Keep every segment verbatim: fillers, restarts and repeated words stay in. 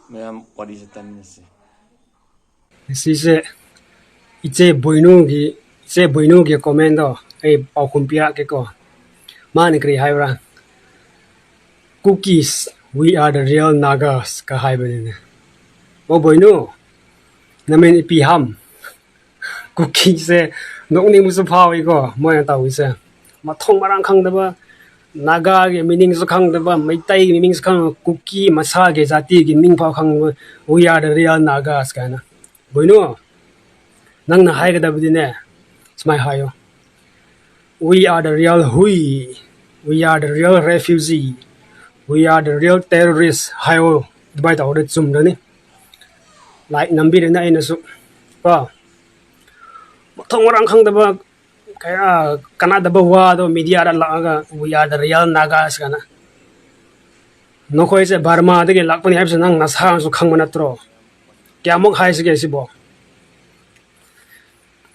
ꯃꯌꯥꯝ ꯋꯥꯔꯤꯁꯦ ꯇꯥꯃꯤꯟꯅꯁꯤ꯫ ꯁꯤꯁꯦ ꯏꯆꯦ ꯕꯣꯏꯅꯨꯒꯤ, ꯏꯆꯦ ꯕꯣꯏꯅꯨꯒꯤ comment ꯗꯣ ꯑꯩ ꯄꯥꯎꯈꯨꯝ ꯄꯤꯔꯛꯀꯦꯀꯣ꯫ ꯃꯥꯅ ꯀꯔꯤ ꯍꯥꯏꯕ꯭ꯔꯥ? "Kukis, we are the real Nagas" ꯀ ꯍꯥꯏꯕꯅꯤꯅꯦ꯫ ꯑꯣ ꯕꯣꯏꯅꯨ, ꯅꯃꯤꯡ ꯏꯄꯤꯍꯥꯝ, ꯀꯨꯀꯤꯁꯦ ꯅꯣꯛꯅꯤꯡꯕꯁꯨ ꯐꯥꯎꯏꯀꯣ, ꯃꯣꯏꯅ ꯇꯧꯔꯤꯁꯦ꯫ ꯃꯊꯣꯡ ꯃꯔꯥꯡ ꯈꯪꯗꯕ, ꯅꯥꯒꯥꯒꯤ meaning ꯁꯨ ꯈꯪꯗꯕ, ꯃꯩꯇꯩꯒꯤ meaning ꯁꯨ ꯈꯪꯗꯕ, ꯀꯨꯀꯤ ꯃꯁꯥꯒꯤ ꯖꯥꯇꯤꯒꯤ ꯃꯤꯡ ꯐꯥꯎ ꯈꯪꯗꯕ, "We are the real Nagas" ꯀꯥꯏꯅ꯫ ꯕꯣꯏꯅꯣ, ꯅꯪꯅ ꯍꯥꯏꯒꯗꯕꯗꯤꯅꯦ, ꯁꯨꯃꯥꯏꯅ ꯍꯥꯏꯌꯣ, "We are the real Hui, we are the real refugee, we are the real terrorist" ꯍꯥꯏꯌꯣ꯫ ꯑꯗꯨꯃꯥꯏꯅ ꯇꯧꯔꯗꯤ ꯆꯨꯝꯔꯅꯤ꯫ Like ꯅꯝꯕꯤꯔꯦꯅꯦ ꯑꯩꯅꯁꯨ ꯀꯣ꯫ ꯃꯊꯣꯡ ꯃꯔꯥꯡ ꯈꯪꯗꯕ, ꯀꯌꯥ ꯀꯥꯟꯅꯗꯕ ꯋꯥꯗꯣ media ꯗ ꯂꯥꯛꯑꯒ "We are the real Nagas" ꯀꯥꯏꯅ꯫ ꯅꯈꯣꯏꯁꯦ ꯕꯔꯃꯥꯗꯒꯤ ꯂꯥꯛꯄꯅꯤ ꯍꯥꯏꯕꯁꯦ ꯅꯪ ꯅꯁꯥꯅꯁꯨ ꯈꯪꯕ ꯅꯠꯇ꯭ꯔꯣ? ꯀꯌꯥꯃꯨꯛ ꯍꯥꯏꯁꯤꯒꯦ ꯁꯤꯕꯣ?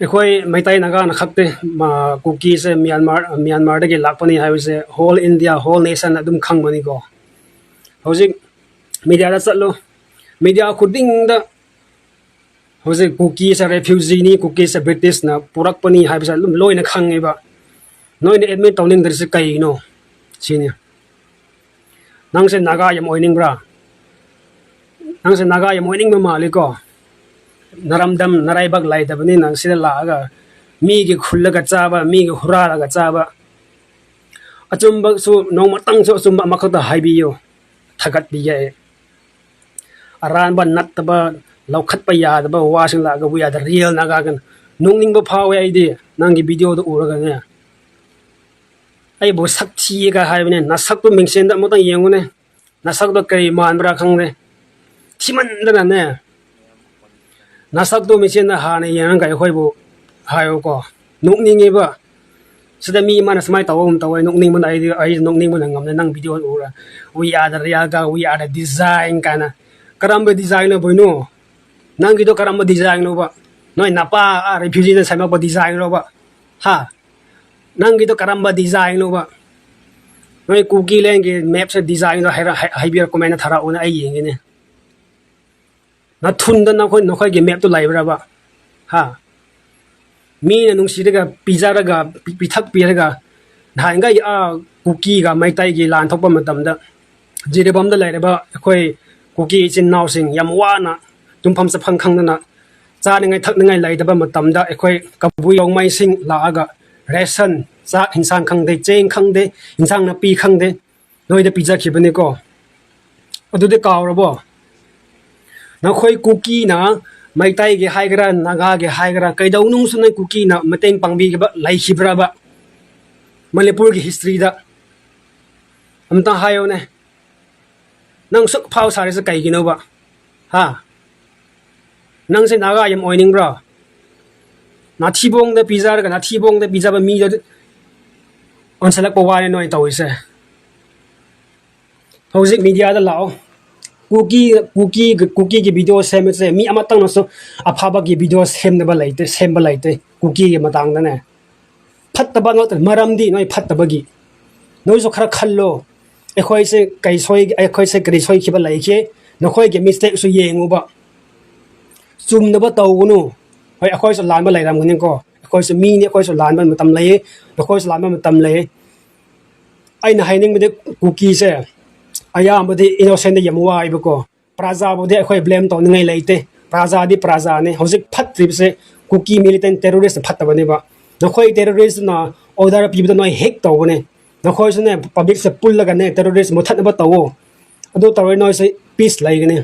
ꯑꯩꯈꯣꯏ ꯃꯩꯇꯩ ꯅꯥꯒꯥꯅ ꯈꯛꯇꯦ, ꯃ-, ꯀꯨꯀꯤꯁꯦ ꯃ꯭ꯌꯥꯟꯃꯥꯔ, ꯃ꯭ꯌꯥꯟꯃꯥꯔꯗꯒꯤ ꯂꯥꯛꯄꯅꯤ ꯍꯥꯏꯕꯁꯦ whole India, whole nation ꯑꯗꯨꯝ ꯈꯪꯕꯅꯤꯀꯣ꯫ ꯍꯧꯖꯤꯛ media ꯗ ꯆꯠꯂꯣ, media ꯈꯨꯗꯤꯡꯗ ꯍꯧꯖꯤꯛ ꯀꯨꯀꯤꯁꯦ refugee ꯅꯤ, ꯀꯨꯀꯤꯁꯦ British ꯅ ꯄꯨꯔꯛꯄꯅꯤ ꯍꯥꯏꯕꯁꯦ ꯑꯗꯨꯝ ꯂꯣꯏꯅ ꯈꯪꯉꯦꯕ꯫ ꯅꯣꯏꯅ admit ꯇꯧꯅꯤꯡꯗ꯭ꯔꯤꯁꯦ ꯀꯩꯅꯣ? ꯁꯤꯅꯤ꯫ ꯅꯪꯁꯦ ꯅꯥꯒꯥ ꯌꯥꯝ ꯑꯣꯏꯅꯤꯡꯕ꯭ꯔꯥ? ꯅꯪꯁꯦ ꯅꯥꯒꯥ ꯌꯥꯝ ꯑꯣꯏꯅꯤꯡꯕ ꯃꯥꯜꯂꯤꯀꯣ꯫ ꯅꯔꯝꯗꯝ ꯅꯔꯥꯏꯕꯛ ꯂꯩꯇꯕꯅꯤꯅ ꯁꯤꯗ ꯂꯥꯛꯑꯒ ꯃꯤꯒꯤ ꯈꯨꯜꯂꯒ ꯆꯥꯕ, ꯃꯤꯒꯤ ꯍꯨꯔꯥꯜꯂꯒ ꯆꯥꯕ꯫ ꯑꯆꯨꯝꯕꯁꯨ ꯅꯣꯡꯃꯇꯪꯁꯨ ꯑꯆꯨꯝꯕ ꯑꯃꯈꯛꯇ ꯍꯥꯏꯕꯤꯌꯨ, ꯊꯥꯒꯠꯄꯤꯒꯦ ꯑꯩ꯫ ꯑꯔꯥꯟꯕ ꯅꯠꯇꯕ, ꯂꯧꯈꯠꯄ ꯌꯥꯗꯕ ꯋꯥꯁꯤꯡ ꯂꯥꯛꯑꯒ "We are the real Naga" ꯀꯥꯏꯅ꯫ ꯅꯣꯛꯅꯤꯡꯕ ꯐꯥꯎꯋꯦ ꯑꯩꯗꯤ ꯅꯪꯒꯤ video ꯗꯣ ꯎꯔꯒꯅꯦ꯫ ꯑꯩꯕꯨ ꯁꯛ ꯊꯤꯌꯦꯒ ꯍꯥꯏꯕꯅꯦ꯫ ꯅꯁꯛꯇꯣ ꯃꯤꯡꯁꯦꯟꯗ ꯑꯃꯨꯛꯇꯪ ꯌꯦꯡꯉꯨꯅꯦ꯫ ꯅꯁꯛꯇꯣ ꯀꯔꯤ ꯃꯥꯟꯕ꯭ꯔꯥ ꯈꯪꯗꯦ꯫ ꯊꯤꯃꯟꯗꯅꯅꯦ꯫ ꯅꯁꯛꯇꯣ ꯃꯤꯡꯁꯦꯟꯗ ꯍꯥꯟꯅ ꯌꯦꯡꯉꯒ ꯑꯩꯈꯣꯏꯕꯨ ꯍꯥꯏꯌꯨꯀꯣ꯫ ꯅꯣꯛꯅꯤꯡꯉꯦꯕ꯫ ꯁꯤꯗ ꯃꯤ ꯑꯃꯅ ꯁꯨꯃꯥꯏꯅ ꯇꯧꯕꯒꯨꯝ ꯇꯧꯋꯦ, ꯅꯣꯛꯅꯤꯡꯕꯅ ꯑꯩꯗꯤ, ꯑꯩ ꯅꯣꯛꯅꯤꯡꯕꯅ ꯉꯝꯗꯦ ꯅꯪ video ꯎꯔ꯫ "We are the real Naga, we are the design" ꯀꯥꯏꯅ꯫ ꯀꯔꯝꯕ design ꯅꯣ ꯕꯣꯏꯅꯣ? ꯅꯪꯒꯤꯗꯣ ꯀꯔꯝꯕ design ꯅꯣꯕ? ꯅꯣꯏ ꯅꯄꯥ, ꯑꯥ, refugee ꯅ ꯁꯦꯝꯃꯛꯄ design ꯅꯣꯕ? ꯍꯥ? ꯅꯪꯒꯤꯗꯣ ꯀꯔꯝꯕ design ꯅꯣꯕ? ꯅꯣꯏ ꯀꯨꯀꯤꯂꯦꯟꯒꯤ map ꯁꯦ design ꯗꯣ ꯍꯥꯏꯔ-, ꯍꯥꯏ-, ꯍꯥꯏꯕꯤꯔꯣ, comment ꯊꯥꯔꯛꯎꯅꯦ, ꯑꯩ ꯌꯦꯡꯒꯦꯅꯦ꯫ ꯅꯊꯨꯟꯗ ꯅꯈꯣꯏ, ꯅꯈꯣꯏꯒꯤ ꯃꯦꯞꯇꯨ ꯂꯩꯕ꯭ꯔꯕ? ꯍꯥ? ꯃꯤꯅ ꯅꯨꯡꯁꯤꯔꯒ ꯄꯤꯖꯔꯒ, ꯄꯤ-, ꯄꯤꯊꯛꯄꯤꯔꯒ, ꯅꯍꯥꯟꯈꯩ ꯑꯥ ꯀꯨꯀꯤꯒ ꯃꯩꯇꯩꯒꯤ ꯂꯥꯟ ꯊꯣꯛꯄ ꯃꯇꯝꯗ ꯖꯤꯔꯤꯕꯥꯝꯗ ꯂꯩꯔꯤꯕ ꯑꯩꯈꯣꯏ ꯀꯨꯀꯤ ꯏꯆꯤꯟ ꯏꯅꯥꯎꯁꯤꯡ ꯌꯥꯝ ꯋꯥꯅ ꯇꯨꯝꯐꯝ ꯆꯥꯐꯝ ꯈꯪꯗꯅ ꯆꯥꯅꯤꯡꯉꯥꯏ ꯊꯛꯅꯤꯡꯉꯥꯏ ꯂꯩꯇꯕ ꯃꯇꯝꯗ ꯑꯩꯈꯣꯏ ꯀꯕꯨꯏ ꯔꯣꯡꯃꯩꯁꯤꯡ ꯂꯥꯛꯑꯒ ꯔꯦꯁꯟ, ꯆꯥꯛ ꯍꯤꯟꯁꯥꯡ ꯈꯪꯗꯦ, ꯆꯦꯡ ꯈꯪꯗꯦ, ꯍꯤꯟꯁꯥꯡ ꯅꯥꯄꯤ ꯈꯪꯗꯦ, ꯅꯣꯏꯗ ꯄꯤꯖꯈꯤꯕꯅꯤꯀꯣ꯫ ꯑꯗꯨꯗꯤ ꯀꯥꯎꯔꯕꯣ? ꯅꯈꯣꯏ ꯀꯨꯀꯤꯅ, ꯃꯩꯇꯩꯒꯤ ꯍꯥꯏꯒꯦꯔꯥ, ꯅꯥꯒꯥꯒꯤ ꯍꯥꯏꯒꯦꯔꯥ, ꯀꯩꯗꯧꯅꯨꯡꯁꯨ ꯅꯣꯏ ꯀꯨꯀꯤꯅ ꯃꯇꯦꯡ ꯄꯥꯡꯕꯤꯈꯤꯕ ꯂꯩꯈꯤꯕ꯭ꯔꯕ ꯃꯅꯤꯄꯨꯔꯒꯤ ꯍꯤꯁꯇ꯭ꯔꯤꯗ? ꯑꯝꯇ ꯍꯥꯏꯌꯣꯅꯦ꯫ ꯅꯪ ꯁꯨꯛ ꯐꯥꯎ ꯁꯥꯔꯤꯁꯦ ꯀꯩꯒꯤꯅꯣꯕ? ꯍꯥ? ꯅꯪꯁꯦ ꯅꯥꯒꯥ ꯌꯥꯝ ꯑꯣꯏꯅꯤꯡꯕ꯭ꯔꯣ? ꯅꯥꯊꯤꯕꯣꯡꯗ ꯄꯤꯖꯔꯒ ꯅꯥꯊꯤꯕꯣꯡꯗ ꯄꯤꯖꯕ ꯃꯤꯗꯣ ꯑꯣꯟꯁꯤꯜꯂꯛꯄ ꯋꯥꯅꯤ ꯅꯣꯏ ꯇꯧꯔꯤꯁꯦ꯫ ꯍꯧꯖꯤꯛ ꯃꯤꯗꯤꯌꯥꯗ ꯂꯥꯛꯑꯣ꯫ ꯀꯨꯀꯤ, ꯀꯨꯀꯤ, ꯀꯨꯀꯤꯒꯤ ꯚꯤꯗꯤꯑꯣ ꯁꯦꯝꯕꯁꯦ ꯃꯤ ꯑꯃꯇꯪꯅꯁꯨ ꯑꯐꯕꯒꯤ ꯚꯤꯗꯤꯑꯣ ꯁꯦꯝꯗꯕ ꯂꯩꯇꯦ, ꯁꯦꯝꯕ ꯂꯩꯇꯦ ꯀꯨꯀꯤꯒꯤ ꯃꯇꯥꯡꯗꯅꯦ꯫ ꯐꯠꯇꯕ ꯉꯥꯛꯇ, ꯃꯔꯝꯗꯤ ꯅꯣꯏ ꯐꯠꯇꯕꯒꯤ꯫ ꯅꯣꯏꯁꯨ ꯈꯔ ꯈꯜꯂꯣ꯫ ꯑꯩꯈꯣꯏꯁꯦ ꯀꯩ ꯁꯣꯏ-, ꯑꯩꯈꯣꯏꯁꯦ ꯀꯔꯤ ꯁꯣꯏꯈꯤꯕ ꯂꯩꯒꯦ? ꯅꯈꯣꯏꯒꯤ ꯃꯤꯁꯇꯦꯛꯁꯨ ꯌꯦꯡꯉꯨꯕ꯫ ꯆꯨꯝꯗꯕ ꯇꯧꯒꯅꯨ꯫ ꯍꯣꯏ, ꯑꯩꯈꯣꯏꯁꯨ ꯂꯥꯟꯕ ꯂꯩꯔꯝꯒꯅꯤꯀꯣ꯫ ꯑꯩꯈꯣꯏꯁꯨ ꯃꯤꯅꯤ, ꯑꯩꯈꯣꯏꯁꯨ ꯂꯥꯟꯕ ꯃꯇꯝ ꯂꯩꯌꯦ, ꯅꯈꯣꯏꯁꯨ ꯂꯥꯟꯕ ꯃꯇꯝ ꯂꯩꯌꯦ꯫ ꯑꯩꯅ ꯍꯥꯏꯅꯤꯡꯕꯗꯤ ꯀꯨꯀꯤꯁꯦ ꯑꯌꯥꯝꯕꯗꯤ ꯏꯅꯣꯁꯦꯟꯗ ꯌꯥꯝ ꯋꯥꯏꯕꯀꯣ꯫ ꯄ꯭ꯔꯖꯥꯕꯨꯗꯤ ꯑꯩꯈꯣꯏ ꯕ꯭ꯂꯦꯝ ꯇꯧꯅꯤꯡꯉꯥꯏ ꯂꯩꯇꯦ꯫ ꯄ꯭ꯔꯖꯥꯗꯤ ꯄ꯭ꯔꯖꯥꯅꯤ꯫ ꯍꯧꯖꯤꯛ ꯐꯠꯇ꯭ꯔꯤꯕꯁꯦ ꯀꯨꯀꯤ ꯃꯤꯂꯤꯇꯦꯟ ꯇꯦꯔꯣꯔꯤꯁ ꯐꯠꯇꯕꯅꯦꯕ꯫ ꯅꯈꯣꯏ ꯇꯦꯔꯣꯔꯤꯁꯅ ꯑꯣꯔꯗꯔ ꯄꯤꯕꯗ ꯅꯣꯏ ꯍꯦꯛ ꯇꯧꯕꯅꯦ꯫ ꯅꯈꯣꯏꯁꯨꯅꯦ, ꯄꯕ꯭ꯂꯤꯛꯁꯦ ꯄꯨꯜꯂꯒꯅꯦ ꯇꯦꯔꯣꯔꯤꯁ ꯃꯨꯊꯠꯅꯕ ꯇꯧꯋꯣ꯫ ꯑꯗꯨ ꯇꯧꯔꯗꯤ ꯅꯣꯏꯁꯦ ꯄꯤꯁ ꯂꯩꯒꯅꯤ꯫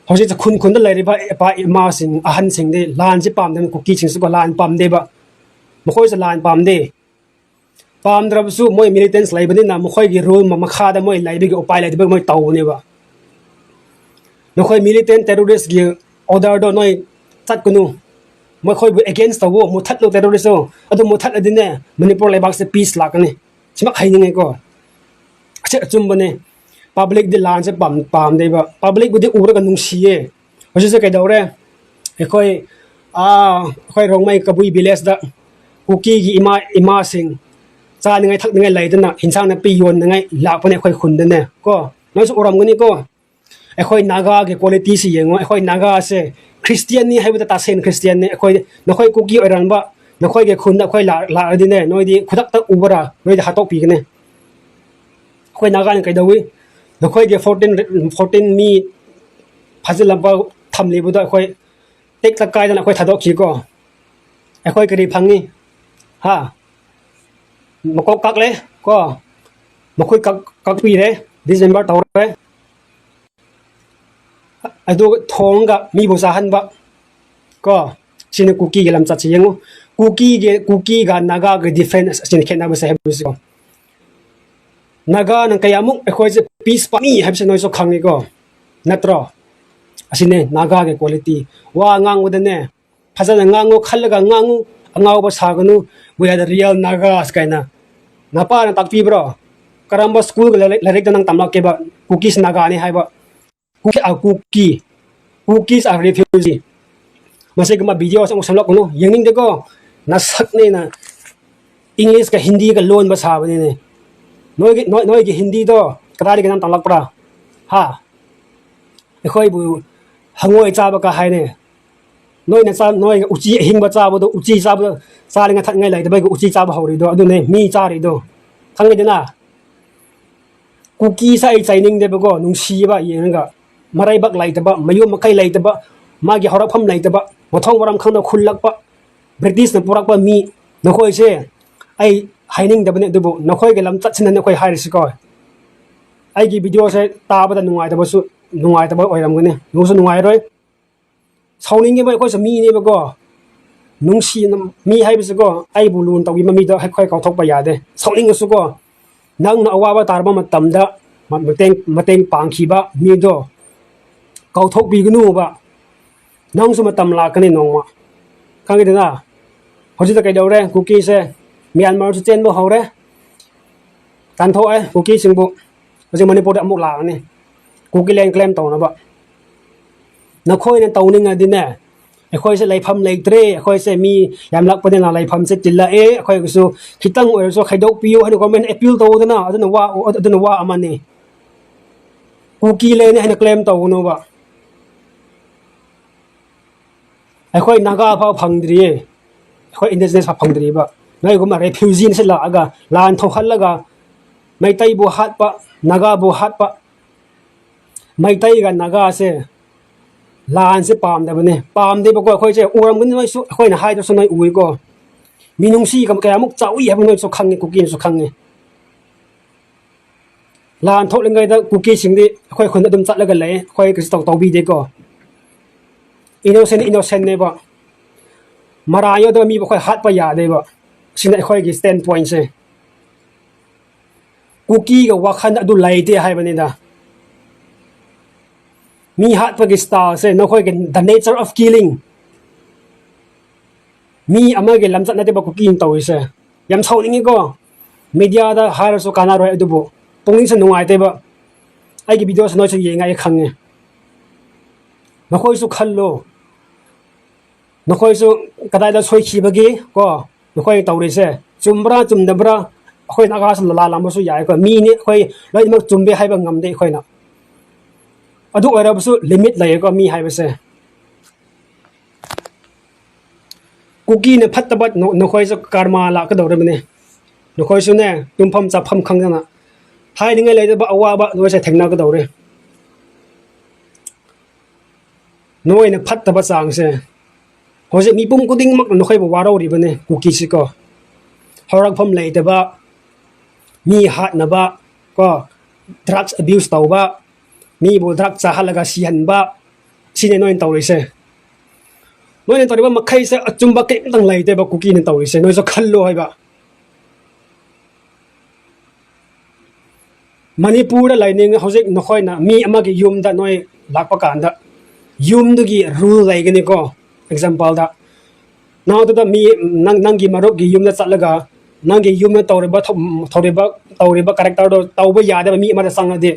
ꯍꯧꯖꯤꯛꯁꯦ ꯈꯨꯟ ꯈꯨꯟꯗ ꯂꯩꯔꯤꯕ ꯏꯄꯥ ꯏꯃꯥꯁꯤꯡ, ꯑꯍꯟꯁꯤꯡꯗꯤ ꯂꯥꯟꯁꯤ ꯄꯥꯝꯗꯦ, ꯀꯨꯀꯤꯁꯤꯡꯁꯨꯀꯣ ꯂꯥꯟ ꯄꯥꯝꯗꯦꯕ꯫ ꯃꯈꯣꯏꯁꯨ ꯂꯥꯟ ꯄꯥꯝꯗꯦ꯫ ꯄꯥꯝꯗ꯭ꯔꯕꯁꯨ ꯃꯣꯏ ꯃꯤꯂꯤꯇꯦꯟꯁ ꯂꯩꯕꯅꯤꯅ ꯃꯈꯣꯏꯒꯤ ꯔꯨꯜ ꯃꯈꯥꯗ ꯃꯣꯏ ꯂꯩꯕꯒꯤ ꯎꯄꯥꯏ ꯂꯩꯇꯕꯒꯤ ꯃꯣꯏ ꯇꯧꯕꯅꯦꯕ꯫ ꯅꯈꯣꯏ ꯃꯤꯂꯤꯇꯦꯟ ꯇꯦꯔꯣꯔꯤꯁꯀꯤ ꯑꯣꯔꯗꯔꯗꯣ ꯅꯣꯏ ꯆꯠꯀꯅꯨ꯫ ꯃꯈꯣꯏꯕꯨ ꯑꯦꯒꯦꯟꯁ ꯇꯧꯋꯣ, ꯃꯨꯊꯠꯂꯣ ꯇꯦꯔꯣꯔꯤꯁꯇꯣ꯫ ꯑꯗꯨ ꯃꯨꯊꯠꯂꯗꯤꯅꯦ ꯃꯅꯤꯄꯨꯔ ꯂꯩꯕꯥꯛꯁꯦ ꯄꯤꯁ ꯂꯥꯛꯀꯅꯤ꯫ ꯁꯤꯃꯛ ꯍꯥꯏꯅꯤꯡꯉꯦꯀꯣ꯫ ꯑꯁꯤ ꯑꯆꯨꯝꯕꯅꯦ꯫ ꯄꯕ꯭ꯂꯤꯛꯇꯤ ꯂꯥꯟꯁꯦ ꯄꯥꯝ-, ꯄꯥꯝꯗꯦꯕ꯫ ꯄꯕ꯭ꯂꯤꯛꯄꯨꯗꯤ ꯎꯔꯒ ꯅꯨꯡꯁꯤꯌꯦ꯫ ꯍꯧꯖꯤꯛꯁꯦ ꯀꯩꯗꯧꯔꯦ? ꯑꯩꯈꯣꯏ, ꯑꯥ, ꯑꯩꯈꯣꯏ ꯔꯣꯡꯃꯩ ꯀꯕꯨꯏ ꯚꯤꯂꯦꯖꯇ ꯀꯨꯀꯤꯒꯤ ꯏꯃꯥ, ꯏꯃꯥꯁꯤꯡ ꯆꯥꯅꯤꯡꯉꯥꯏ ꯊꯛꯅꯤꯡꯉꯥꯏ ꯂꯩꯗꯅ ꯍꯤꯟꯁꯥꯡ ꯅꯥꯄꯤ ꯌꯣꯟꯅꯤꯡꯉꯥꯏ ꯂꯥꯛꯄꯅꯦ ꯑꯩꯈꯣꯏ ꯈꯨꯟꯗꯅꯦ ꯀꯣ꯫ ꯅꯣꯏꯁꯨ ꯎꯔꯝꯒꯅꯤꯀꯣ꯫ ꯑꯩꯈꯣꯏ ꯅꯥꯒꯥꯒꯤ ꯀ꯭ꯋꯥꯂꯤꯇꯤꯁꯤ ꯌꯦꯡꯉꯣ꯫ ꯑꯩꯈꯣꯏ ꯅꯥꯒꯥꯁꯦ ꯈ꯭ꯔꯤꯁꯇꯤꯌꯥꯟꯅꯤ ꯍꯥꯏꯕꯗ ꯇꯥꯁꯦꯟ ꯈ꯭ꯔꯤꯁꯇꯤꯌꯥꯟꯅꯤ꯫ ꯑꯩꯈꯣꯏ, ꯅꯈꯣꯏ ꯀꯨꯀꯤ ꯑꯣꯏꯔꯝꯕ, ꯅꯈꯣꯏꯒꯤ ꯈꯨꯟꯗ ꯑꯩꯈꯣꯏ ꯂꯥꯛ-, ꯂꯥꯛꯂꯗꯤꯅꯦ, ꯅꯣꯏꯗꯤ ꯈꯨꯗꯛꯇ ꯎꯕ꯭ꯔꯥ? ꯅꯣꯏꯗꯤ ꯍꯥꯠꯇꯣꯛꯄꯤꯒꯅꯤ꯫ ꯑꯩꯈꯣꯏ ꯅꯥꯒꯥꯅ ꯀꯩꯗꯧꯏ? ꯅꯈꯣꯏꯒꯤ ꯐꯣꯔꯇꯤꯟ, ꯐꯣꯔꯇꯤꯟ ꯃꯤ ꯐꯥꯖꯤꯜꯂꯝꯕ ꯊꯝꯂꯤꯕꯗꯣ ꯑꯩꯈꯣꯏ ꯇꯦꯛꯇ ꯀꯥꯏꯗꯅ ꯑꯩꯈꯣꯏ ꯊꯥꯗꯣꯛꯈꯤꯀꯣ꯫ ꯑꯩꯈꯣꯏ ꯀꯔꯤ ꯐꯪꯉꯤ? ꯍꯥ? ꯃꯀꯣꯛ ꯀꯛꯂꯦ ꯀꯣ, ꯃꯈꯨꯠ ꯀꯛ-, ꯀꯛꯄꯤꯔꯦ, ꯗꯤꯁꯃꯦꯝꯕꯔ ꯇꯧꯔꯦ꯫ ꯑꯗꯨꯒ ꯊꯣꯡꯒ ꯃꯤꯕꯨ ꯆꯥꯍꯟꯕ ꯀꯣ꯫ ꯁꯤꯅ ꯀꯨꯀꯤꯒꯤ ꯂꯝꯆꯠꯁꯦ ꯌꯦꯡꯉꯨ꯫ ꯀꯨꯀꯤꯒꯤ, ꯀꯨꯀꯤꯒ ꯅꯥꯒꯥꯒ ꯗꯤꯐ꯭ꯔꯦꯟꯁ ꯑꯁꯤꯅ ꯈꯦꯠꯅꯕꯁꯦ ꯍꯥꯏꯕꯁꯤꯀꯣ꯫ ꯅꯥꯒꯥꯅ ꯀꯌꯥꯃꯨꯛ ꯑꯩꯈꯣꯏꯁꯦ ꯄꯤꯁ ꯄꯥꯝꯃꯤ ꯍꯥꯏꯕꯁꯦ ꯅꯣꯏꯁꯨ ꯈꯪꯉꯤꯀꯣ, ꯅꯠꯇ꯭ꯔꯣ? ꯑꯁꯤꯅꯦ ꯅꯥꯒꯥꯒꯤ ꯀ꯭ꯋꯥꯂꯤꯇꯤ꯫ ꯋꯥ ꯉꯥꯡꯕꯗꯅꯦ, ꯐꯖꯅ ꯉꯥꯡꯉꯨ, ꯈꯜꯂꯒ ꯉꯥꯡꯉꯨ, ꯑꯉꯥꯎꯕ ꯁꯥꯒꯅꯨ, "We are the real Nagas" ꯀꯥꯏꯅ꯫ ꯅꯄꯥꯅ ꯇꯥꯛꯄꯤꯕ꯭ꯔꯣ? ꯀꯔꯝꯕ ꯁ꯭ꯀꯨꯜꯒ ꯂꯥꯏꯔꯤꯛ, ꯂꯥꯏꯔꯤꯛꯇ ꯅꯪ ꯇꯝꯂꯛꯀꯦꯕ? ꯀꯨꯀꯤꯁ ꯅꯥꯒꯥꯅꯤ ꯍꯥꯏꯕ꯫ ꯀꯨꯀꯤ, ꯑ, ꯀꯨꯀꯤ꯫ Kukis are refugee꯫ ꯃꯁꯤꯒꯨꯝꯕ ꯚꯤꯗꯤꯑꯣꯁꯦ ꯑꯃꯨꯛ ꯁꯦꯝꯂꯛꯀꯅꯨ, ꯌꯦꯡꯅꯤꯡꯗꯦꯀꯣ꯫ ꯅꯁꯛꯅꯦꯅ ꯏꯪꯂꯤꯁꯀ ꯍꯤꯟꯗꯤꯒ ꯂꯣꯟꯕ ꯁꯥꯕꯅꯤꯅꯦ꯫ ꯅꯣꯏꯒꯤ, ꯅꯣꯏ, ꯅꯣꯏꯒꯤ ꯍꯤꯟꯗꯤꯗꯣ ꯀꯗꯥꯏꯗꯒꯤ ꯅꯪ ꯇꯝꯂꯛꯄ꯭ꯔꯥ? ꯍꯥ? ꯑꯩꯈꯣꯏꯕꯨ ꯍꯪꯉꯣꯏ ꯆꯥꯕ ꯀ ꯍꯥꯏꯅꯦ꯫ ꯅꯣꯏꯅ ꯆꯥ-, ꯅꯣꯏꯒ ꯎꯆꯤ ꯑꯍꯤꯡꯕ ꯆꯥꯕꯗꯣ, ꯎꯆꯤ ꯆꯥꯕꯗꯣ, ꯆꯥꯅꯤꯡꯉꯥꯏ ꯊꯛꯅꯤꯡꯉꯥꯏ ꯂꯩꯇꯕꯒꯤ ꯎꯆꯤ ꯆꯥꯕ ꯍꯧꯔꯤꯗꯣ, ꯑꯗꯨꯅꯦ ꯃꯤ ꯆꯥꯔꯤꯗꯣ꯫ ꯈꯪꯉꯦꯗꯅ? ꯀꯨꯀꯤꯁꯦ ꯑꯩ ꯆꯩꯅꯤꯡꯗꯦꯕꯀꯣ, ꯅꯨꯡꯁꯤꯌꯦꯕ ꯌꯦꯡꯉꯒ꯫ ꯃꯔꯩꯕꯛ ꯂꯩꯇꯕ, ꯃꯌꯨꯝ ꯃꯀꯩ ꯂꯩꯇꯕ, ꯃꯥꯒꯤ ꯍꯧꯔꯛꯐꯝ ꯂꯩꯇꯕ, ꯃꯊꯣꯡ ꯃꯔꯝ ꯈꯪꯗ ꯈꯨꯜꯂꯛꯄ, ꯕ꯭ꯔꯤꯇꯤꯁꯅ ꯄꯨꯔꯛꯄ ꯃꯤ, ꯅꯈꯣꯏꯁꯦ ꯑꯩ ꯍꯥꯏꯅꯤꯡꯗꯕꯅꯤ, ꯑꯗꯨꯕꯨ ꯅꯈꯣꯏꯒꯤ ꯂꯝꯆꯠꯁꯤꯅꯅꯦ ꯑꯩꯈꯣꯏ ꯍꯥꯏꯔꯤꯁꯤꯀꯣ꯫ ꯑꯩꯒꯤ ꯚꯤꯗꯤꯑꯣꯁꯦ ꯇꯥꯕꯗ ꯅꯨꯡꯉꯥꯏꯇꯕꯁꯨ, ꯅꯨꯡꯉꯥꯏꯇꯕ ꯑꯣꯏꯔꯝꯒꯅꯤ, ꯅꯨꯡꯁꯨ ꯅꯨꯡꯉꯥꯏꯔꯣꯏ꯫ ꯁꯥꯎꯅꯤꯡꯉꯦꯕ, ꯑꯩꯈꯣꯏꯁꯨ ꯃꯤꯅꯦꯕꯀꯣ꯫ ꯅꯨꯡꯁꯤꯅ ꯃꯤ ꯍꯥꯏꯕꯁꯤꯀꯣ, ꯑꯩꯕꯨ ꯂꯨꯅ ꯇꯧꯕꯤꯕ ꯃꯤꯗꯣ ꯑꯩꯈꯣꯏ ꯀꯥꯎꯊꯣꯛꯄ ꯌꯥꯗꯦ꯫ ꯁꯥꯎꯅꯤꯡꯉꯁꯨꯀꯣ, ꯅꯪꯅ ꯑꯋꯥꯕ ꯇꯥꯔꯕ ꯃꯇꯝꯗ ꯃ-, ꯃꯇꯦꯡ, ꯃꯇꯦꯡ ꯄꯥꯡꯈꯤꯕ ꯃꯤꯗꯣ ꯀꯥꯎꯊꯣꯛꯄꯤꯒꯅꯨꯕ꯫ ꯅꯪꯁꯨ ꯃꯇꯝ ꯂꯥꯛꯀꯅꯤ ꯅꯣꯡꯃ꯫ ꯈꯪꯉꯤꯗꯅ? ꯍꯧꯖꯤꯛꯇ ꯀꯩꯗꯧꯔꯦ? ꯀꯨꯀꯤꯁꯦ ꯃ꯭ꯌꯥꯟꯃꯥꯔꯁꯨ ꯆꯦꯟꯕ ꯍꯧꯔꯦ꯫ ꯇꯥꯟꯊꯣꯛꯑꯦ ꯀꯨꯀꯤꯁꯤꯡꯕꯨ꯫ ꯍꯧꯖꯤꯛ ꯃꯅꯤꯄꯨꯔꯗ ꯑꯃꯨꯛ ꯂꯥꯛꯑꯅꯤ, ꯀꯨꯀꯤꯂꯦꯟ ꯀ꯭ꯂꯦꯝ ꯇꯧꯅꯕ꯫ ꯅꯈꯣꯏꯅ ꯇꯧꯅꯤꯡꯉꯗꯤꯅꯦ, "ꯑꯩꯈꯣꯏꯁꯦ ꯂꯩꯐꯝ ꯂꯩꯇ꯭ꯔꯦ, ꯑꯩꯈꯣꯏꯁꯦ ꯃꯤ ꯌꯥꯝꯂꯛꯄꯅꯤꯅ ꯂꯩꯐꯝꯁꯦ ꯆꯤꯜꯂꯛꯑꯦ, ꯑꯩꯈꯣꯏꯒꯤꯁꯨ ꯈꯤꯇꯪ ꯑꯣꯏꯔꯁꯨ ꯈꯥꯏꯗꯣꯛꯄꯤꯌꯨ" ꯍꯥꯏꯅ ꯒꯣꯔꯃꯦꯟ ꯑꯦꯄꯤꯜ ꯇꯧꯗꯅ, ꯑꯗꯨꯅ ꯋꯥ, ꯑꯗꯨꯅ ꯋꯥ ꯑꯃꯅꯤ꯫ ꯀꯨꯀꯤ ꯂꯦꯟꯅꯤ ꯍꯥꯏꯅ claim ꯇꯧꯒꯅꯨꯕ꯫ ꯑꯩꯈꯣꯏ ꯅꯥꯒꯥ ꯐꯥꯎ ꯐꯪꯗ꯭ꯔꯤꯌꯦ, ꯑꯩꯈꯣꯏ indigenous ꯐꯥꯎ ꯐꯪꯗ꯭ꯔꯤꯕ꯫ ꯅꯣꯏꯒꯨꯝꯕ refugeeꯅ ꯁꯤ ꯂꯥꯛꯑꯒ ꯂꯥꯟ ꯊꯣꯛꯍꯜꯂꯒ ꯃꯩꯇꯩꯕꯨ ꯍꯥꯠꯄ, ꯅꯥꯒꯥꯕꯨ ꯍꯥꯠꯄ꯫ ꯃꯩꯇꯩꯒ ꯅꯥꯒꯥꯁꯦ ꯂꯥꯟꯁꯦ ꯄꯥꯝꯗꯕꯅꯦ, ꯄꯥꯝꯗꯦꯕꯀꯣ꯫ ꯑꯩꯈꯣꯏꯁꯦ ꯎꯔꯝꯒꯅꯤ ꯅꯣꯏꯁꯨ, ꯑꯩꯈꯣꯏꯅ ꯍꯥꯏꯗ꯭ꯔꯁꯨ ꯅꯣꯏ ꯎꯏꯀꯣ꯫ ꯃꯤꯅꯨꯡꯁꯤ ꯀꯌꯥꯃꯨꯛ ꯆꯥꯎꯏ ꯍꯥꯏꯕ ꯅꯣꯏꯁꯨ ꯈꯪꯉꯦ, ꯀꯨꯀꯤꯅꯁꯨ ꯈꯪꯉꯦ꯫ ꯂꯥꯟ ꯊꯣꯛꯂꯤꯉꯩꯗ ꯀꯨꯀꯤꯁꯤꯡꯗꯤ ꯑꯩꯈꯣꯏ ꯈꯨꯟꯗ ꯑꯗꯨꯝ ꯆꯠꯂꯒ ꯂꯩ, ꯑꯩꯈꯣꯏ ꯀꯩꯁꯨ ꯇꯧ-, ꯇꯧꯕꯤꯗꯦꯀꯣ꯫ Innocent innocentꯅꯦꯕ꯫ ꯃꯔꯥ ꯌꯥꯎꯗꯕ ꯃꯤꯕꯨ ꯑꯩꯈꯣꯏ ꯍꯥꯠꯄ ꯌꯥꯗꯦꯕ꯫ ꯁꯤꯅ ꯑꯩꯈꯣꯏꯒꯤ stand pointꯁꯦ꯫ ꯀꯨꯀꯤꯒ ꯋꯥꯈꯜ ꯑꯗꯨ ꯂꯩꯇꯦ ꯍꯥꯏꯕꯅꯤꯗ꯫ ꯃꯤ ꯍꯥꯠꯄꯒꯤ styleꯁꯦ ꯅꯈꯣꯏꯒꯤ the nature of killing꯫ ꯃꯤ ꯑꯃꯒꯤ ꯂꯝꯆꯠ ꯅꯠꯇꯦꯕ ꯀꯨꯀꯤꯅ ꯇꯧꯔꯤꯁꯦ꯫ ꯌꯥꯝ ꯁꯥꯎꯅꯤꯡꯉꯤꯀꯣ꯫ Mediaꯗ ꯍꯥꯏꯔꯁꯨ ꯀꯥꯟꯅꯔꯣꯏ, ꯑꯗꯨꯕꯨ ꯄꯨꯛꯅꯤꯡꯁꯦ ꯅꯨꯡꯉꯥꯏꯇꯦꯕ꯫ ꯑꯩꯒꯤ videoꯁꯦ ꯅꯣꯏꯁꯨ ꯌꯦꯡꯉꯦ, ꯑꯩ ꯈꯪꯉꯦ꯫ ꯅꯈꯣꯏꯁꯨ ꯈꯜꯂꯣ꯫ ꯅꯈꯣꯏꯁꯨ ꯀꯗꯥꯏꯗ ꯁꯣꯏꯈꯤꯕꯒꯦ ꯀꯣ? ꯅꯈꯣꯏ ꯇꯧꯔꯤꯁꯦ ꯆꯨꯝꯕ꯭ꯔꯥ ꯆꯨꯝꯗꯕ꯭ꯔꯥ? ꯑꯩꯈꯣꯏ ꯅꯥꯒꯥꯁꯨ ꯂꯥꯜꯂꯝꯕꯁꯨ ꯌꯥꯏꯀꯣ꯫ ꯃꯤꯅꯤ, ꯑꯩꯈꯣꯏ ꯂꯣꯏꯅꯃꯛ ꯆꯨꯝꯗꯦ ꯍꯥꯏꯕ ꯉꯝꯗꯦ ꯑꯩꯈꯣꯏꯅ꯫ ꯑꯗꯨ ꯑꯣꯏꯔꯕꯁꯨ limit ꯂꯩꯌꯦꯀꯣ ꯃꯤ ꯍꯥꯏꯕꯁꯦ꯫ ꯀꯨꯀꯤꯅ ꯐꯠꯇꯕ ꯅ-, ꯅꯈꯣꯏꯁꯨ karma ꯂꯥꯛꯀꯗꯧꯔꯤꯕꯅꯤ꯫ ꯅꯈꯣꯏꯁꯨꯅꯦ, ꯇꯨꯝꯐꯝ ꯆꯥꯐꯝ ꯈꯪꯗꯅ ꯍꯥꯏꯅꯤꯡꯉꯥꯏ ꯂꯩꯇꯕ ꯑꯋꯥꯕ ꯅꯈꯣꯏꯁꯦ ꯊꯦꯡꯅꯒꯗꯧꯔꯦ꯫ ꯅꯈꯣꯏꯅ ꯐꯠꯇꯕ ꯆꯥꯡꯁꯦ ꯍꯧꯖꯤꯛ ꯃꯤꯄꯨꯝ ꯈꯨꯗꯤꯡꯃꯛꯅ ꯅꯈꯣꯏꯕꯨ ꯋꯥꯔꯧꯔꯤꯕꯅꯦ, ꯀꯨꯀꯤꯁꯤꯀꯣ꯫ ꯍꯧꯔꯛꯐꯝ ꯂꯩꯇꯕ, ꯃꯤ ꯍꯥꯠꯅꯕ, ꯀꯣ, drugs abuse ꯇꯧꯕ, ꯃꯤꯕꯨ drug ꯆꯥꯍꯜꯂꯒ ꯁꯤꯍꯟꯕ, ꯁꯤꯅꯦ ꯅꯣꯏꯅ ꯇꯧꯔꯤꯁꯦ꯫ ꯅꯣꯏꯅ ꯇꯧꯔꯤꯕ ꯃꯈꯩꯁꯦ ꯑꯆꯨꯝꯕ ꯀꯔꯤꯝꯇꯪ ꯂꯩꯇꯦꯕ ꯀꯨꯀꯤꯅ ꯇꯧꯔꯤꯁꯦ꯫ ꯅꯣꯏꯁꯨ ꯈꯜꯂꯣ ꯍꯥꯏꯕ꯫ ꯃꯅꯤꯄꯨꯔꯗ ꯂꯩꯅꯤꯡ-, ꯍꯧꯖꯤꯛ ꯅꯈꯣꯏꯅ ꯃꯤ ꯑꯃꯒꯤ ꯌꯨꯝꯗ ꯅꯣꯏ ꯂꯥꯛꯄ ꯀꯥꯟꯗ, ꯌꯨꯝꯗꯨꯒꯤ rule ꯂꯩꯒꯅꯤꯀꯣ꯫ Exampleꯗ, ꯅꯪ ꯑꯗꯨꯗ ꯃꯤ, ꯅꯪ, ꯅꯪꯒꯤ ꯃꯔꯨꯞꯀꯤ ꯌꯨꯝꯗ ꯆꯠꯂꯒ, ꯅꯪꯒꯤ ꯌꯨꯝꯗ ꯇꯧꯔꯤꯕ ꯊꯧ-, ꯇꯧꯔꯤꯕ, ꯇꯧꯔꯤꯕ characterꯗꯣ ꯇꯧꯕ ꯌꯥꯗꯕ ꯃꯤ ꯑꯃꯗ ꯆꯪꯉꯗꯤ,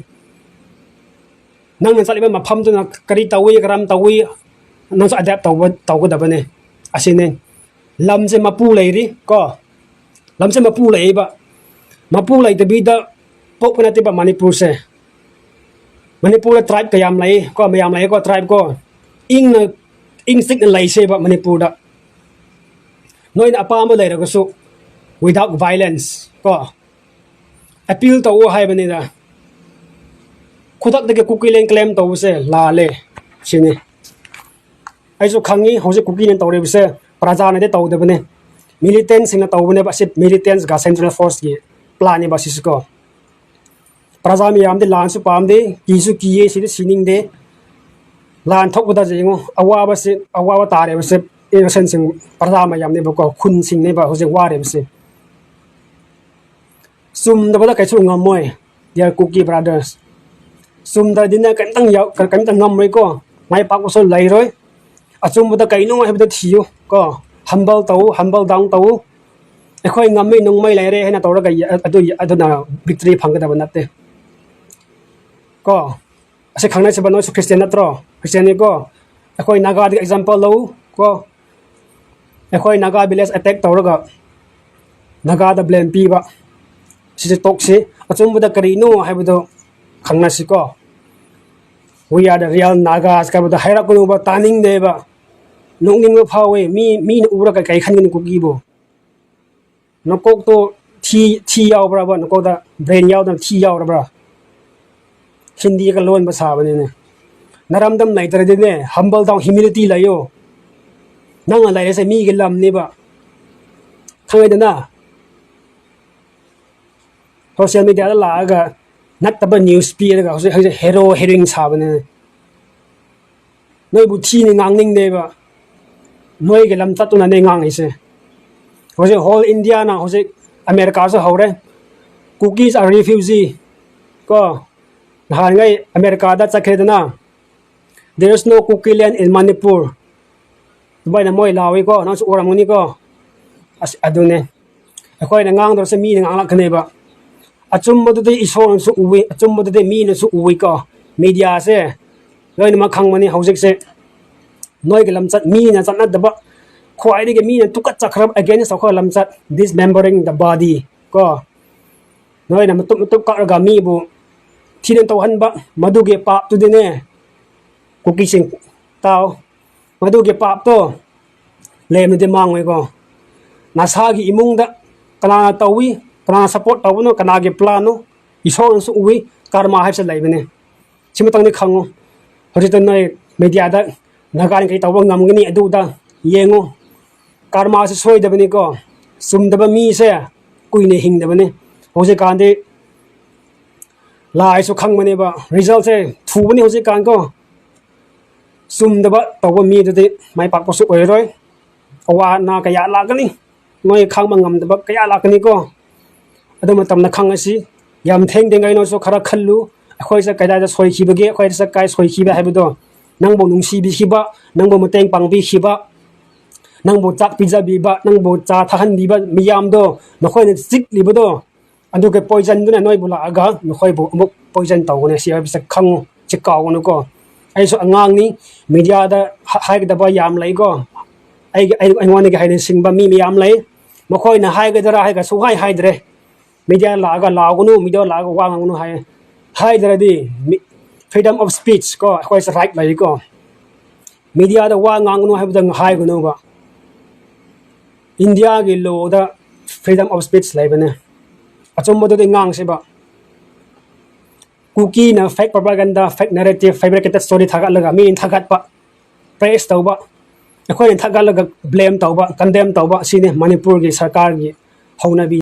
ꯅꯪꯅ ꯆꯠꯂꯤꯕ ꯃꯐꯝꯗꯨꯅ ꯀꯔꯤ ꯇꯧꯏ, ꯀꯔꯝ ꯇꯧꯏ, ꯅꯪꯁꯨ adapt ꯇꯧꯕ, ꯇꯧꯒꯗꯕꯅꯦ꯫ ꯑꯁꯤꯅꯦ꯫ ꯂꯝꯁꯦ ꯃꯄꯨ ꯂꯩꯔꯤ ꯀꯣ꯫ ꯂꯝꯁꯦ ꯃꯄꯨ ꯂꯩꯌꯦꯕ꯫ ꯃꯄꯨ ꯂꯩꯇꯕꯤꯗ ꯄꯣꯛꯄ ꯅꯠꯇꯦꯕ ꯃꯅꯤꯄꯨꯔꯁꯦ꯫ ꯃꯅꯤꯄꯨꯔꯗ ꯇ꯭ꯔꯥꯏꯕ ꯀꯌꯥꯝ ꯂꯩ ꯀꯣ, ꯃꯌꯥꯝ ꯂꯩ ꯀꯣ, ꯇ꯭ꯔꯥꯏꯕ ꯀꯣ꯫ ꯏꯪꯅ, ꯏꯪ ꯆꯤꯛꯅ ꯂꯩꯁꯦꯕ ꯃꯅꯤꯄꯨꯔꯗ꯫ ꯅꯣꯏꯅ ꯑꯄꯥꯝꯕ ꯂꯩꯔꯒꯁꯨ, without violence ꯀꯣ, ꯑꯦꯄꯤꯜ ꯇꯧꯑꯣ ꯍꯥꯏꯕꯅꯤꯗ꯫ ꯈꯨꯗꯛꯇꯒꯤ ꯀꯨꯀꯤꯂꯦꯟ ꯀ꯭ꯂꯦꯝ ꯇꯧꯕꯁꯦ ꯂꯥꯜꯂꯦ ꯁꯤꯅꯤ꯫ ꯑꯩꯁꯨ ꯈꯪꯉꯤ, ꯍꯧꯖꯤꯛ ꯀꯨꯀꯤꯅ ꯇꯧꯔꯤꯕꯁꯦ ꯄ꯭ꯔꯖꯥꯅꯗꯤ ꯇꯧꯗꯕꯅꯦ, ꯃꯤꯂꯤꯇꯦꯟꯁꯤꯡꯅ ꯇꯧꯕꯅꯦꯕ꯫ ꯑꯁꯤ ꯃꯤꯂꯤꯇꯦꯟꯁꯒ ꯁꯦꯟꯇ꯭ꯔꯦꯜ ꯐꯣꯔꯁꯀꯤ ꯄ꯭ꯂꯥꯟꯅꯦꯕ ꯑꯁꯤꯁꯨ ꯀꯣ꯫ ꯄ꯭ꯔꯖꯥ ꯃꯌꯥꯝꯗꯤ ꯂꯥꯟꯁꯨ ꯄꯥꯝꯗꯦ, ꯀꯤꯁꯨ ꯀꯤꯌꯦ, ꯁꯤꯗꯤ ꯁꯤꯅꯤꯡꯗꯦ꯫ ꯂꯥꯟ ꯊꯣꯛꯄꯗ ꯌꯦꯡꯉꯨ, ꯑꯋꯥꯕꯁꯤ, ꯑꯋꯥꯕ ꯇꯥꯔꯤꯕꯁꯦ ꯏꯅꯣꯁꯦꯟꯁꯤꯡ, ꯄ꯭ꯔꯖꯥ ꯃꯌꯥꯝꯅꯦꯕꯀꯣ, ꯈꯨꯟꯁꯤꯡꯅꯦꯕ ꯍꯧꯖꯤꯛ ꯋꯥꯔꯤꯕꯁꯦ ꯆꯨꯝꯗꯕꯗ ꯀꯩꯁꯨ ꯉꯝꯃꯣꯏ, dear Kuki brothers꯫ ꯆꯨꯝꯗ꯭ꯔꯗꯤꯅ ꯀꯩꯝꯇꯪ ꯌꯥꯎ-, ꯀꯩꯝꯇ ꯉꯝꯃꯣꯏꯀꯣ, ꯃꯥꯏ ꯄꯥꯛꯄꯁꯨ ꯂꯩꯔꯣꯏ꯫ ꯑꯆꯨꯝꯕꯗ ꯀꯩꯅꯣ ꯍꯥꯏꯕꯗꯣ ꯊꯤꯌꯨ ꯀꯣ꯫ Humble ꯇꯧ, humble down ꯇꯧ꯫ ꯑꯩꯈꯣꯏ ꯉꯝꯃꯤ ꯅꯣꯡꯃꯩ ꯂꯩꯔꯦ ꯍꯥꯏꯅ ꯇꯧꯔꯒ ꯌ-, ꯑꯗꯨ, ꯑꯗꯨꯅ victory ꯐꯪꯒꯗꯕ ꯅꯠꯇꯦ ꯀꯣ꯫ ꯑꯁꯤ ꯈꯪꯅꯁꯤꯕ, ꯅꯣꯏꯁꯨ Christian ꯅꯠꯇ꯭ꯔꯣ? Christianꯅꯤꯀꯣ꯫ ꯑꯩꯈꯣꯏ ꯅꯥꯒꯥꯗꯒꯤ example ꯂꯧ ꯀꯣ꯫ ꯑꯩꯈꯣꯏ ꯅꯥꯒꯥ village attack ꯇꯧꯔꯒ ꯅꯥꯒꯥꯗ blame ꯄꯤꯕ, ꯁꯤꯁꯦ ꯇꯣꯛꯁꯤ꯫ ꯑꯆꯨꯝꯕꯗ ꯀꯔꯤꯅꯣ ꯍꯥꯏꯕꯗꯣ ꯈꯪꯅꯁꯤꯀꯣ꯫ We are the real Nagas ꯍꯥꯏꯕꯗꯣ ꯍꯥꯏꯔꯛꯀꯅꯨꯕ, ꯇꯥꯅꯤꯡꯗꯦꯕ꯫ ꯅꯣꯛꯅꯤꯡꯕ ꯐꯥꯎꯋꯦ꯫ ꯃꯤ, ꯃꯤꯅ ꯎꯔꯒ ꯀꯩ ꯈꯟꯒꯅꯤ ꯀꯨꯀꯤꯕꯨ? ꯅꯀꯣꯛꯇꯣ ꯊꯤ, ꯊꯤ ꯌꯥꯎꯕ꯭ꯔꯕ? ꯅꯀꯣꯛꯇ brain ꯌꯥꯎꯗꯅ ꯊꯤ ꯌꯥꯎꯔꯕ꯭ꯔꯥ? ꯍꯤꯟꯗꯤꯒ ꯂꯣꯟꯕ ꯁꯥꯕꯅꯤꯅꯦ꯫ ꯅꯔꯝꯗꯝ ꯂꯩꯇ꯭ꯔꯗꯤꯅꯦ, humble down, humility ꯂꯩꯌꯣ꯫ ꯅꯪꯅ ꯂꯩꯔꯤꯁꯦ ꯃꯤꯒꯤ ꯂꯝꯅꯦꯕ, ꯈꯪꯉꯦꯗꯅ? Social mediaꯗ ꯂꯥꯛꯑꯒ ꯅꯠꯇꯕ news ꯄꯤꯔꯒ ꯍꯧꯖꯤꯛ, ꯍꯧꯖꯤꯛ hero heroine ꯁꯥꯕꯅꯤꯅꯦ꯫ ꯅꯣꯏꯕꯨ ꯊꯤꯅ ꯉꯥꯡꯅꯤꯡꯗꯦꯕ꯫ ꯅꯣꯏꯒꯤ ꯂꯝꯆꯠꯇꯨꯅꯅꯦ ꯉꯥꯡꯉꯤꯁꯦ꯫ ꯍꯧꯖꯤꯛ whole Indiaꯅ ꯍꯧꯖꯤꯛ, Americaꯁꯨ ꯍꯧꯔꯦ, Kukis are refugee ꯀꯣ꯫ ꯅꯍꯥꯟꯉꯩ Americaꯗ ꯆꯠꯈ꯭ꯔꯦꯗꯅ, "There is no Kukiland in Manipur" ꯑꯗꯨꯃꯥꯏꯅ ꯃꯣꯏ ꯂꯥꯎꯏꯀꯣ, ꯅꯪꯁꯨ ꯎꯔꯝꯒꯅꯤꯀꯣ꯫ ꯑꯁ, ꯑꯗꯨꯅꯦ꯫ ꯑꯩꯈꯣꯏꯅ ꯉꯥꯡꯗ꯭ꯔꯁꯨ ꯃꯤꯅ ꯉꯥꯡꯂꯛꯀꯅꯦꯕ꯫ ꯑꯆꯨꯝꯕꯗꯨꯗꯤ ꯏꯁꯣꯔꯅꯁꯨ ꯎꯏ, ꯑꯆꯨꯝꯕꯗꯨꯗꯤ ꯃꯤꯅꯁꯨ ꯎꯏꯀꯣ꯫ Mediaꯁꯦ ꯂꯣꯏꯅꯃꯛ ꯈꯪꯕꯅꯤ ꯍꯧꯖꯤꯛꯁꯦ꯫ ꯅꯣꯏꯒꯤ ꯂꯝꯆꯠ, ꯃꯤꯅ ꯆꯠꯅꯗꯕ, ꯈ꯭ꯋꯥꯏꯗꯒꯤ ꯃꯤꯅ ꯇꯨꯀꯠꯆꯈ꯭ꯔꯕ, against ꯇꯧꯈ꯭ꯔꯕ ꯂꯝꯆꯠ, dismembering the body ꯀꯣ꯫ ꯅꯣꯏꯅ ꯃꯇꯨꯞ ꯃꯇꯨꯞ ꯀꯛꯂꯒ ꯃꯤꯕꯨ ꯊꯤꯅ ꯇꯧꯍꯟꯕ, ꯃꯗꯨꯒꯤ ꯄꯥꯞꯇꯨꯗꯤꯅꯦ, ꯀꯨꯀꯤꯁꯤꯡ, ꯇꯥꯎ, ꯃꯗꯨꯒꯤ ꯄꯥꯞꯇꯣ ꯂꯦꯝꯅꯗꯤ ꯃꯥꯡꯉꯣꯏꯀꯣ꯫ ꯅꯁꯥꯒꯤ ꯏꯃꯨꯡꯗ ꯀꯅꯥꯅ ꯇꯧꯏ, ꯀꯅꯥꯅ ꯁꯞꯄꯣꯔꯠ ꯇꯧꯕꯅꯣ, ꯀꯅꯥꯒꯤ ꯄ꯭ꯂꯥꯟꯅꯣ, ꯏꯁꯣꯔꯅꯁꯨ ꯎꯏ꯫ ꯀꯔꯃ ꯍꯥꯏꯕꯁꯦ ꯂꯩꯕꯅꯦ꯫ ꯁꯤꯃꯇꯪꯗꯤ ꯈꯪꯉꯨ꯫ ꯍꯧꯖꯤꯛꯇ ꯅꯣꯏ ꯃꯦꯗꯤꯌꯥꯗ ꯅꯥꯒꯥꯅ ꯀꯩ ꯇꯧꯕ ꯉꯝꯒꯅꯤ ꯑꯗꯨꯗ ꯌꯦꯡꯉꯨ꯫ ꯀꯔꯃꯁꯦ ꯁꯣꯏꯗꯕꯅꯤꯀꯣ꯫ ꯆꯨꯝꯗꯕ ꯃꯤꯁꯦ ꯀꯨꯏꯅ ꯍꯤꯡꯗꯕꯅꯤ꯫ ꯍꯧꯖꯤꯛꯀꯥꯟꯗꯤ ꯂꯥꯏꯁꯨ ꯈꯪꯕꯅꯦꯕ, ꯔꯤꯖꯜꯁꯦ ꯊꯨꯕꯅꯤ ꯍꯧꯖꯤꯛꯀꯥꯟꯀꯣ꯫ ꯆꯨꯝꯗꯕ ꯇꯧꯕ ꯃꯤꯗꯨꯗꯤ ꯃꯥꯏ ꯄꯥꯛꯄꯁꯨ ꯑꯣꯏꯔꯔꯣꯏ꯫ ꯑꯋꯥ ꯑꯅꯥ ꯀꯌꯥ ꯂꯥꯛꯀꯅꯤ, ꯅꯣꯏ ꯈꯥꯡꯕ ꯉꯝꯗꯕ ꯀꯌꯥ ꯂꯥꯛꯀꯅꯤꯀꯣ꯫ ꯑꯗꯨ ꯃꯇꯝꯗ ꯈꯪꯉꯁꯤ꯫ ꯌꯥꯝ ꯊꯦꯡꯗ꯭ꯔꯤꯉꯩ ꯅꯣꯏꯁꯨ ꯈꯔ ꯈꯜꯂꯨ, ꯑꯩꯈꯣꯏꯁꯦ ꯀꯗꯥꯏꯗ ꯁꯣꯏꯈꯤꯕꯒꯦ, ꯑꯩꯈꯣꯏꯁꯦ ꯀꯥꯏ ꯁꯣꯏꯈꯤꯕ ꯍꯥꯏꯕꯗꯣ꯫ ꯅꯪꯕꯨ ꯅꯨꯡꯁꯤꯕꯤꯈꯤꯕ, ꯅꯪꯕꯨ ꯃꯇꯦꯡ ꯄꯥꯡꯕꯤꯈꯤꯕ, ꯅꯪꯕꯨ ꯆꯥꯛ ꯄꯤꯖꯕꯤꯕ, ꯅꯪꯕꯨ ꯆꯥ ꯊꯛꯍꯟꯕꯤꯕ ꯃꯤꯌꯥꯝꯗꯣ, ꯅꯈꯣꯏꯅ ꯆꯤꯛꯂꯤꯕꯗꯣ, ꯑꯗꯨꯒ ꯄꯣꯏꯖꯟꯗꯨꯅ ꯅꯣꯏꯕꯨ ꯂꯥꯛꯑꯒ ꯅꯈꯣꯏꯕꯨ ꯑꯃꯨꯛ ꯄꯣꯏꯖꯟ ꯇꯧꯒꯅꯤ꯫ ꯁꯤ ꯍꯥꯏꯕꯁꯦ ꯈꯪꯉꯨ, ꯁꯤ ꯀꯥꯎꯒꯅꯨꯀꯣ꯫ ꯑꯩꯁꯨ ꯑꯉꯥꯡꯅꯤ, ꯃꯦꯗꯤꯌꯥꯗ ꯍꯥ-, ꯍꯥꯏꯒꯗꯕ ꯌꯥꯝ ꯂꯩꯀꯣ꯫ ꯑꯩꯒꯤ, ꯑꯩ-, ꯑꯩꯉꯣꯟꯗꯒꯤ ꯍꯩꯅ ꯁꯤꯡꯕ ꯃꯤ ꯃꯌꯥꯝ ꯂꯩ꯫ ꯃꯈꯣꯏꯅ ꯍꯥꯏꯒꯗ꯭ꯔꯥ ꯍꯥꯏꯔꯒ ꯁꯨꯡꯍꯥꯏ ꯍꯥꯏꯗ꯭ꯔꯦ꯫ ꯃꯦꯗꯤꯌꯥ ꯂꯥꯛꯑꯒ ꯂꯥꯎꯒꯅꯨ, ꯃꯦꯗꯤꯌꯥ ꯂꯥꯛꯑꯒ ꯋꯥ ꯉꯥꯡꯒꯅꯨ ꯍꯥꯏ꯫ ꯍꯥꯏꯗ꯭ꯔꯗꯤ ꯃꯤ-, freedom of speech ꯀꯣ, ꯑꯩꯈꯣꯏꯁꯨ ꯔꯥꯏꯠ ꯂꯩꯀꯣ꯫ ꯃꯦꯗꯤꯌꯥꯗ ꯋꯥ ꯉꯥꯡꯒꯅꯨ ꯍꯥꯏꯕꯗ ꯍꯥꯏꯒꯅꯨꯕ꯫ ꯏꯟꯗꯤꯌꯥꯒꯤ ꯂꯣꯗ freedom of speech ꯂꯩꯕꯅꯦ꯫ ꯑꯆꯨꯝꯕꯗꯨꯗꯤ ꯉꯥꯡꯁꯤꯕ꯫ ꯀꯨꯀꯤꯅ fake propaganda, fake narrative, fabricated story ꯊꯥꯒꯠꯂꯒ ꯃꯤꯅ ꯊꯥꯒꯠꯄ, praise ꯇꯧꯕ, ꯑꯩꯈꯣꯏꯅ ꯊꯥꯒꯠꯂꯒ blame ꯇꯧꯕ, condemn ꯇꯧꯕ, ꯑꯁꯤꯅꯤ ꯃꯅꯤꯄꯨꯔꯒꯤ ꯁꯔꯀꯥꯔꯒꯤ ꯍꯧꯅꯕꯤ꯫